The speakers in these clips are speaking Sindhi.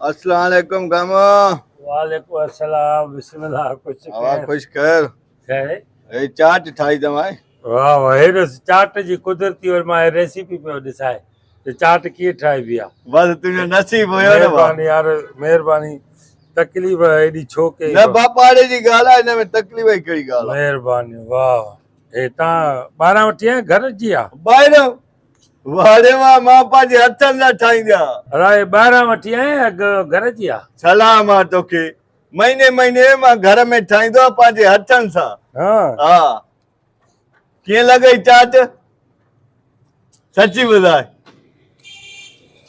अस्सलाम वालेकुम गामो। वालेकुम अस्सलाम। बिस्मिल्लाह। कुछ हवा खुश कर। खैर। हे चाट ठाही अथव। वाह वाह, हेॾो चाट जी कुदरती और मां रेसिपी पियो ॾिसाए त चाट कीअं ठाहिबी आहे। बसि तुंहिंजो नसीब हुयो न। महिरबानी यार, महिरबानी। तकलीफ़ एॾी छो कई? न बापाड़े जी ॻाल्हि आहे, हिन में तकलीफ़ जी कहिड़ी ॻाल्हि आहे? महिरबानी, वाह। हे तव्हां ॿाहिरां वठी आया, घर जी आहे? ॿाहिरां वारे मां मां पंहिंजे हथनि सां ठाहींदी आहियां। अरे हे ॿाहिरां वठी आया या घर जी आहे? सलाम आहे तोखे। महीने महीने मां घर में ठाहींदो आहियां पंहिंजे हथनि सां। हा। हा, कीअं लॻई चाट? सची ॿुधाए।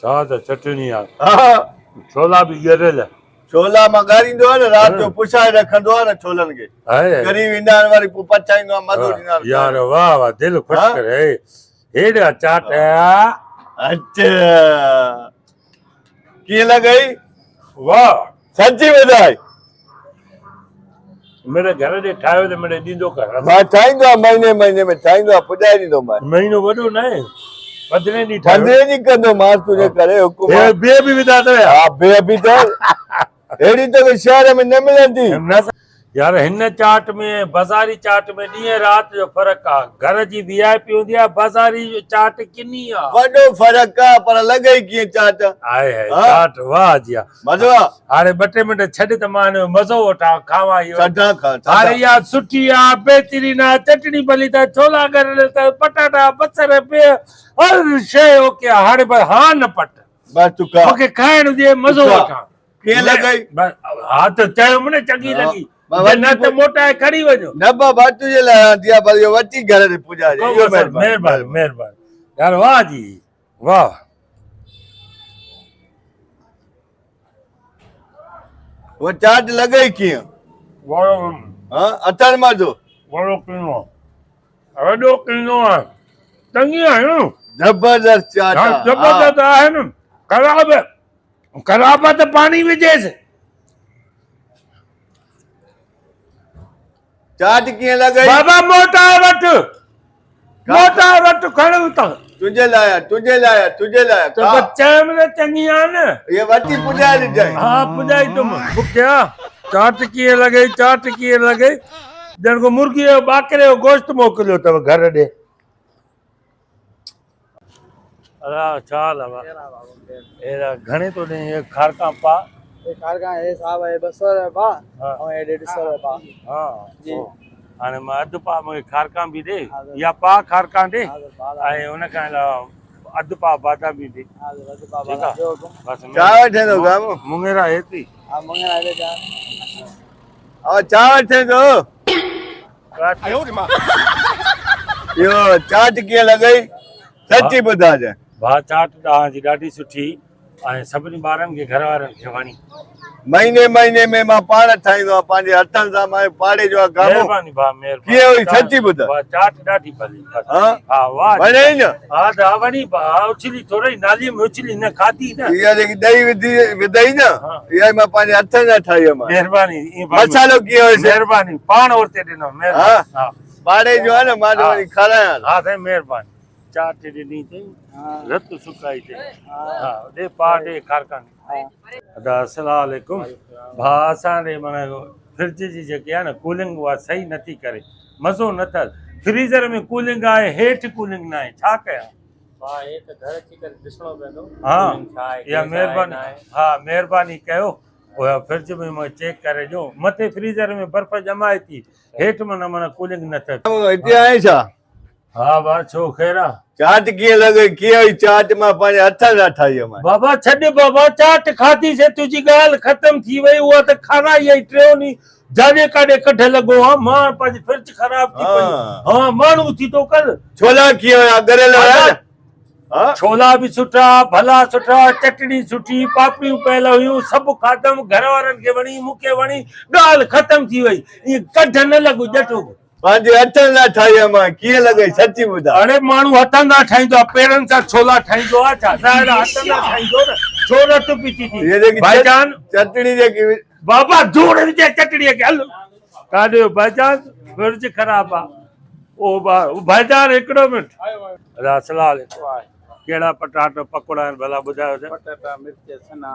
छा त चटणी आहे। हा। छोला बि ॻरल। छोला मां ॻारींदो आहियां न, राति जो पुसाए रखंदो आहियां न छोलनि खे। ॻरी वेंदा आहिनि, वरी पोइ पचाईंदो आहियां, मज़ो ॾींदा आहिनि। यार वाह वाह, दिलि ख़ुशि करे। हेॾा चाट। अच्छा, कीअं लॻई? वाह। सची ॿुधाए। मेरे घर ॾे ठाहियो त मेरे ॾींदो कर। मां ठाहींदो आहियां, महीने महीने में ठाहींदो आहियां, पुॼाए ॾींदोमांइ। महीनो वॾो न आहे, पंद्रहें ॾींहं ठाहियो। पंद्रहें ॾींहं कंदो मांसि तुंहिंजे करे, हुकुम। हे बे बि विधा अथव? हा, बे बि त अहिड़ी तोखे शहर में न मिलंदी। यार, हिन चाट में बाज़ारी चाट में ॾींहुं राति जो फ़र्क़ु आहे। घर जी वीआईपी हूंदी आहे, बाज़ारी चाट किनी आहे। वॾो फ़र्क़ु आहे, पर लॻई कीअं चाट? आहे आहे। चाट वाह जी आहे। मज़ो आहे। हाणे ॿ टे मिंट छॾ त मां हिन जो मज़ो वठां, खावां इहो। छॾा खा। हाणे इहा सुठी आहे, बहितरीन आहे, चटणी भली अथव, छोला ॻरल अथव, पटाटा, बसर, बि हर शइ ओके आहे। हाणे बसि हा न पट। बसि तूं खा। मूंखे खाइण ॾे, मज़ो वठां। कीअं लॻई? हा त चयुमि न, चङी लॻी। न त मोटाए खणी वञो। न बाबा, तुंहिंजे लाइ आंदी आहे, पर इहो वठी घर ते पुॼाए। इहो महिरबानी, महिरबानी यार, वाह जी वाह। उहा चाट लॻई कीअं? हा, अथनि मज़ो? वॾो किनो, वॾो किनो आहे, चङी आहे न। ज़बरदस्त चाट। ज़बरदस्त आहे न। ख़राब ख़राब आहे त पाणी विझेसि। चाट कीअं लॻई? बाबा मोटाए वठि, मोटाए वठि, खण उतां। तुंहिंजे लाइ आहे, तुंहिंजे लाइ आहे, तुंहिंजे लाइ आहे। त चयुमि न चङी आहे न। इहा वठी पुॼाए ॾिजांइ। हा, पुॼाई तुम। भुखिया, चाट कीअं लॻई? चाट कीअं लॻई? ॼण को मुर्गीअ जो ॿाकरे जो गोश्त मोकिलियो अथव घर ॾे। अला, छा हाल आहे? हेॾा घणे थो ॾियईं खारका पा? हे खारका हे साहब, हे 200 रुपया पा ऐं हे 150 रुपया पा। हा जी, हाणे मां अधु पा मूंखे खारका बि ॾे, या पा खारका ॾे, ऐं उन खां अलावा अधु पा बादाम बि ॾे। ठीकु आहे, बसि। छा वठंदो गामो? मुंगेरा हेतिरी। हा, मुंगेरा हेॾे छा? हा, छा वठंदो? इहो चाट कीअं लॻई? सची ॿुधाइजांइ। भा, चाट तव्हांजी ॾाढी सुठी ऐं सभिनी ॿारनि खे, घर वारनि खे वणी। महीने महीने में मां पाण ठाहींदो आहियां पंहिंजे हथनि सां, मां पाड़े जो आहे गामो। महिरबानी भा, महिरबानी। कीअं हुई? सची ॿुधाए। भा, चाट ॾाढी भली। हा? हा, वाह। वणे न? हा त हा, वणी भा। उछली थोरी नाली में उछली न खाधी न। इहा जेकी ॾही विधी विधई न, इहा मां पंहिंजे हथनि सां ठाही आहे। महिरबानी। मसालो कीअं हुयुसि? महिरबानी, पाण ओरते ॾिनो, महिरबानी। हा, पाड़े जो आहे न, मां वरी खारायां। हा साईं, महिरबानी। चाट ॾिनी अथई, रत सुकाई अथई। हा, ॾे पा, ॾे खारका। अदा, अस्सलाम वालेकुम। भा, असां ॾे माना फ्रिज जी जेकी आहे न कूलिंग, उहा सही नथी करे, मज़ो नथो। फ्रीज़र में कूलिंग आहे, हेठि कूलिंग न आहे, छा कयां? हा, इहा महिरबानी, हा, महिरबानी कयो, उहा फ्रिज में मूंखे चेक करे ॾियो। मथे फ्रीज़र में बर्फ़ ॼमाए थी, हेठि माना माना कूलिंग न थिए। हिते आहे छा? हा भा, छो, ख़ैर आहे? चाट कीअं लॻई? कीअं हुई चाट? मां पंहिंजे हथनि सां ठाही आहे। बाबा छॾ बाबा, चाट खाधी से तुंहिंजी ॻाल्हि ख़तम थी वई। उहा त खाराई आई टियों ॾींहुं, जाॾे काॾे कढ लॻो आहे। मां पंहिंजी फ्रिज ख़राब थी पई। हा, माण्हू थी थो कर। छोला कीअं हुया? ॻरल हुया न? छोला बि सुठा, भला सुठा, चटणी सुठी, पापड़ियूं पयल हुयूं, सभु खाधमि, घर वारनि खे वणी, मूंखे वणी, ॻाल्हि ख़तम थी वई। ईअं कढ न लॻो ॼटो। पंहिंजे हथनि सां ठाही आहे मां। कीअं लॻई? सची ॿुधाए। अरे, माण्हू हथनि सां ठाहींदो आहे, पेरनि सां छोला ठाहींदो आहे छा? ज़ाहिर आहे हथनि सां ठाहींदो न। छो रत पीती थी भाईजान? चटणी जेकी बाबा, धूड़ विझे चटणीअ खे, हल काॾे। भाईजान, फ्रिज ख़राबु आहे। ओ भाईजान, हिकिड़ो मिंट। अस्सलाम वालेकुम। कहिड़ा पटाटो पकौड़ा आहिनि भला ॿुधायो त? पटाटा, मिर्च, सना।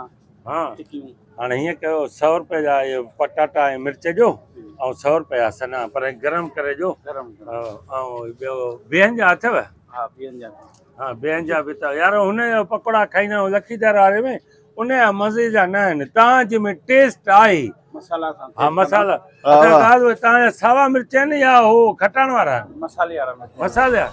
ها ٽڪيون. هاڻي هيئن ڪيو سؤ روپيه جا اهي پٽاٽا ۽ مرچ ڏيو ۽ سؤ روپيه جا سنا پر گرم ڪري ڏيو. گرم ۽ ٻيو بيهن جا اٿو؟ ها بيهن جا. ها بيهن جا به اٿو. يار هن جا پڪوڙا کائيندا آهيون لکيدر واري ۾ ان جا مزي جا نه آهن تان جي ۾ ٽيسٽ آهي. مصالحا سان. ها مصالحا. اڇا ڳالهه تان جا ساوا مرچ آهن يا هو کٽاڻ وارا آهن؟ مصالحي وارا مرچ. مصالحي وارا.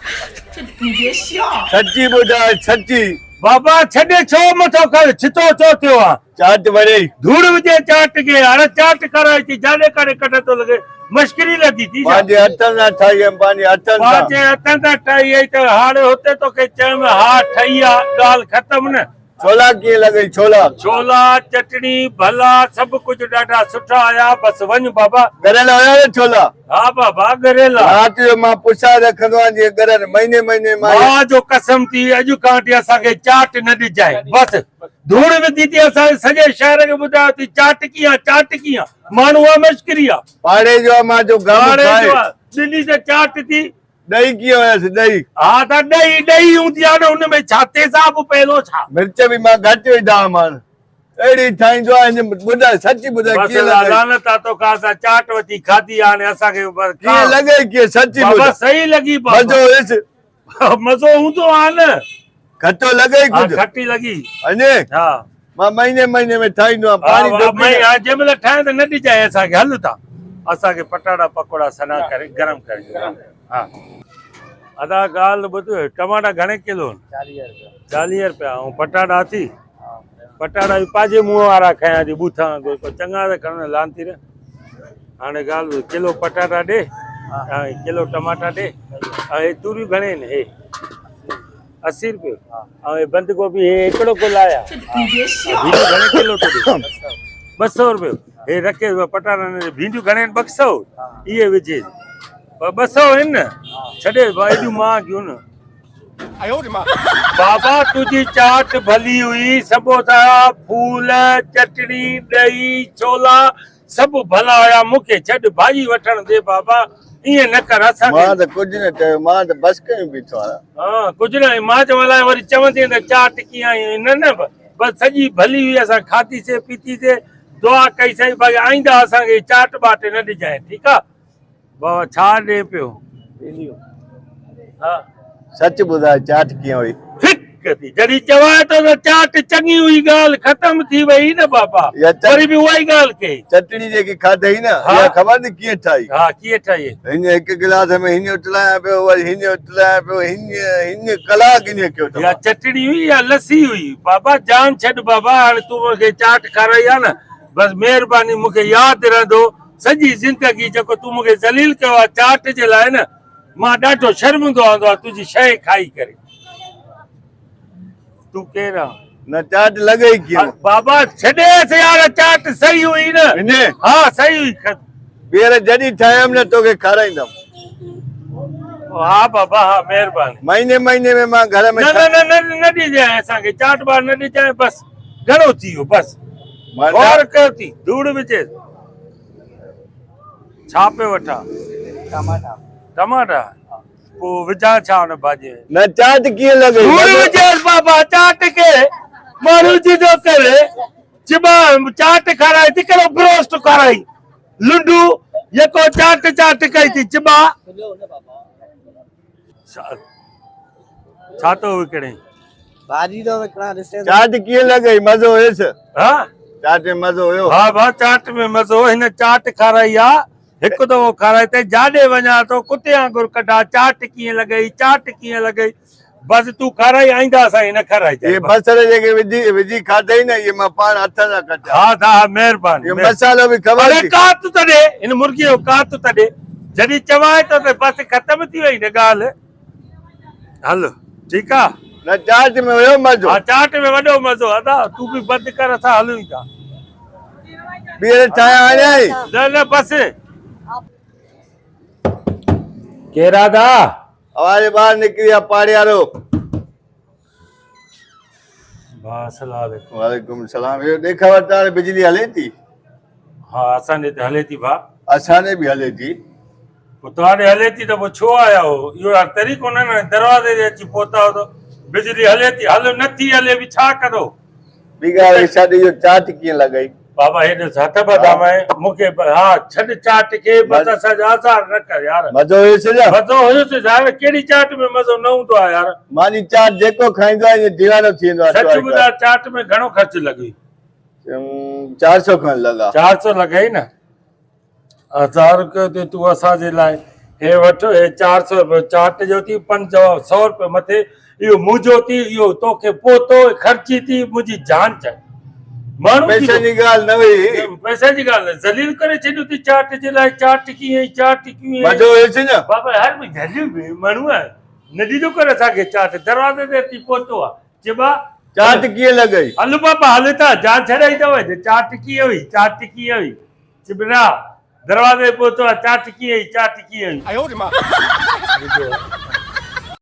سچي ٻڌاء سچي. بابا ڇڏي ڇو مٿو کڻ ڇتو ڇو ٿيو آ. چاٽ وڙي. ڌوڙ وجهي چاٽ کي هاڻي چاٽ کارائي ٿي جاڏي ڪاڏي ڪڍ ٿو لڳي مشڪري لڳي ٿي ڇا. پنهنجي هٿن سان ٺاهي هيم پنهنجي هٿن سان. پنهنجي هٿن سان ٺاهي هئي ته هاڻي هتي توکي چيم ها ٺهي آ ڳالهه ختم نه. ڇولا ڪيئن لڳئي ڇولا. ڇولا چٽڻي ڀلا سڀ ڪجهه ڏاڍا سٺا آيا بس وڃ بابا. ڳريل هيا نه ڇولا. ها بابا ڳريل آ. رات جو مان پسائي رکندو آهيان جيئن ڳرن مهيني مهيني مان. ماء جو قسم ٿي اڄ کان وٺي اسان کي چاٽ نه ڏجانء بس ڌوڙ وڌي ٿي اسان جي سڄي شهر کي ٻڌايو ٿي چاٽ ڪيئن آ چاٽ ڪيئن آ ماڻهو آ مشڪري آ. پاڙي جو آ مان جو غم پاڙي کائي. جو آ ڏني ته چاٽ ٿي. ڏهي ڪيئن هيس ڏهي. ها ته ڏهي ڏهي هوندي آ نه ان ۾ ڇا تيزاب پئي ٿو ڇا. مرچ به مان گهٽ وڌا هئا اهڙي ٺاهيندو آ هن ٻڌاء سچي ٻڌاء بس ڪيئن لڳئي. لعنت آ توکان اسان چاٽ وٺي کاڌي آ هاڻي اسان کي بس ڪيئن لڳئي ڪيئن سچي ٻڌاء. بابا صحيح لڳي بابا. مزو هيس. مزو هوندو آ نه. کٽو لڳئي ها ڪجهه. کٽي لڳي. اڃي. ها. مان مهيني مهيني ۾ ٺاهيندو آهيان پاڻي ڍوڪي ها جنهن مهل ٺاهين ته نه ڏجانء اسان کي هل اتان اسان کي پٽاٽا پڪوڙا سنا ڪري گرم ڪري ڏيو ها ادا ڳالهه ٻڌ ٽماٽا گهڻي ڪلو آهن چاليهه روپيا ۽ پٽاٽا اٿي پٽاٽا به پنهنجي منهن وارا کنيا ٿي ٻوٿا وانگر ڪو چڱا ته کڻ لانتي ر هاڻي ڳالهه ٻڌ ڪلو پٽاٽا ڏي ۽ ڪلو ٽماٽا ڏي ۽ هي توريون گهڻي آهن هي 80 روپيو ۽ هي بند گوبي هي هڪڙو گل آيا ڀينڊيون گهڻي ڪلو ٿو ڏي 200 روپيو هي رکي پٽاٽا نه ڀينڊيون گهڻي آهن 200 اهي وجهي 200 آهن نه ڇڏي ايڏيون مهانگيون نه بابا تنهنجي چاٽ ڀلي هئي سموسا ڦول چٽڻي ڏهي ڇولا سڀ ڀلا هيا مون کي ڇڏ ڀاڄي وٺڻ ڏي بابا ائين نه ڪر اسان کي. مان ته ڪجهه نه چيو مان ته بس ڪيون بيٺو آهيان. ها ڪجهه نه مان چوان لاء وري چوندين ته چاٽ ڪيئن آئي نه نه بس سڄي ڀلي هئي اسان کاڌي سي پيتي سي دعا ڪئي سائين باقي آئنده اسان کي چاٽ ٻاٽ نه ڏجانء ٺيڪ آ. بابا ڇا ڏي پيو؟ ها. سچ ٻڌاء چاٽ ڪيئن هئي؟ ڦڪ ٿي جڏهن چوانء ٿو ته چاٽ چڱي هئي ڳالهه ختم ٿي وئي نه بابا وري به اها ئي ڳالهه ڪئي. چٽڻي جيڪي کاڌئي نه اها خبر ني ڪيئن ٺاهي؟ ها ڪيئن ٺاهي؟ هيئن هڪ گلاس ۾ هيئن اٽلايان پيو وري هيئن اٽلايان پيو هيئن هيئن ڪلاڪ هيئن ڪيو اٿم. اها چٽڻي هئي يا لسي هئي؟ بابا جان ڇڏ بابا هاڻي تون مون کي چاٽ کارائي آ نه بس مهرباني مون کي ياد رهندو سڄي زندگي جيڪو تون مون کي ذليل ڪيو آهي چاٽ جي لاء نه مان ڏاڍو شرمندو آهندو آهيان تنهنجي شيء کائي ڪري. تون ڪير آن؟ نه چاٽ لڳي ئي ڪيئن؟ بابا ڇڏيس يار چاٽ صحيح هئي نه. هني؟ ها صحيح هئي. ٻيهر جڏهن ٺاهيم نه توکي کارائيندم. ها بابا ها مهرباني. مهيني مهيني ۾ مان گهر ۾ نه نه نه نه ڏجانء اسان کي چاٽ ٻاٽ نه ڏجانء بس گهڻو ٿي ويو بس. غور ڪيو ٿي ڌوڙ وجهيس. ڇا پيو وٺان؟ ٽماٽا. ٽماٽا؟ پوء وجهان ڇا ان ڀاڄي ۾؟ نه چاٽ ڪيئن لڳئي؟ ڌوڙ وجهيس بابا چاٽ کي ماڻهو جدو ڪري چٻا چاٽ کارائي ٿي ڪهڙو بروسٽ کارائي لنڊو يڪو چاٽ چاٽ ڪئي ٿي چٻا. ڇا ٿو وڪڻين؟ ڀاڄي ٿو وڪڻان ڏسين ٿو. چاٽ ڪيئن لڳئي مزو هيس؟ ها چاٽ ۾ مزو هيو؟ ها ڀا چاٽ ۾ مزو هن چاٽ کارائي آ هڪ دفعو کارائي تي جاڏي وڃان ٿو ڪتي وانگر ڪڍا چاٽ ڪيئن لڳئي چاٽ ڪيئن لڳئي بس تون کارائي آئنده اسان کي نه کارائجانء. اهي بصر جيڪي وجهي وجهي کاڌئي نه اهي مان پاڻ هٿ سان ڪٽيا. ها ها مهرباني. اهو مصالحو به خبر اڙي ٿي. ڪات ته ڏي هن مرغي جو ڪات ته ڏي جڏهن چوانء ٿو ته بس ختم ٿي وئي نه ڳالهه. هل ٺيڪ آ. نه چاٽ ۾ هيو مزو. ها چاٽ ۾ وڏو مزو ادا تون به بند ڪر اسان هلون ئي ٿا. ٻيهر ٺاهيان آڻيائين. نه نه بس. ڪير آ دا؟ آواز ٻاهر نڪري آ پاڙيارو. ڀاء السلام عليڪم. وعليڪم السلام. اهو ڏي خبر ته هاڻي بجلي هلي ٿي؟ ها اسان ڏي ته هلي ٿي ڀاء. اسان ڏي به هلي ٿي. پوء توهان ڏي هلي ٿي ته پوء ڇو آيا هو؟ اهو يار طريقو نه نه دروازي تي اچي پهتا هو ته بجلي هلي ٿي هل نه ٿي هلي به ڇا ڪندو؟ ٻي ڳالهه ڇڏ اهو چاٽ ڪيئن لڳئي؟ بابا هي ڏس هٿ ٻڌا مين مون کي ها ڇڏ چاٽ کي بس اسان جا آزار نه ڪر يار. مزو هيس ڇا؟ مزو هيس يار ڪهڙي چاٽ ۾ مزو نه هوندو آهي يار. مانجي چاٽ جيڪو کائيندو آهي ائين ديوانو ٿي ويندو آهي. سچ ٻڌاء چاٽ ۾ گهڻو خرچ لڳئي؟ 400 کن لڳا. 400 لڳئي نه؟ هزار رپيو تي تون اسان جي لاء هي وٺ هي 400 رپيو چاٽ جو ٿي 500 رپيو مٿي اهو منهنجو ٿي اهو توکي پهتو خرچي ٿي منهنجي جان چاهي ماڻهو پئسن جي ڳالهه نه هئي. پئسن جي ڳالهه نه ذليل ڪري ڇڏيو ٿي چاٽ جي لاء چاٽ ڪيئن چاٽ ڪيئن مزو هيس نه. بابا هر به ذليل به ماڻهو آهي نه ڏيندو ڪر اسان کي چاٽ دروازي تي اچي پهتو آهي چئبا چاٽ ڪيئن لڳئي؟ هل بابا هل ته جان ڇڏائي اٿو چاٽ ڪيئن هئي چاٽ ڪيئن هئي چبرا دروازي پهتو آ چاٽ ڪيئن هئي چاٽ ڪيئن هئي.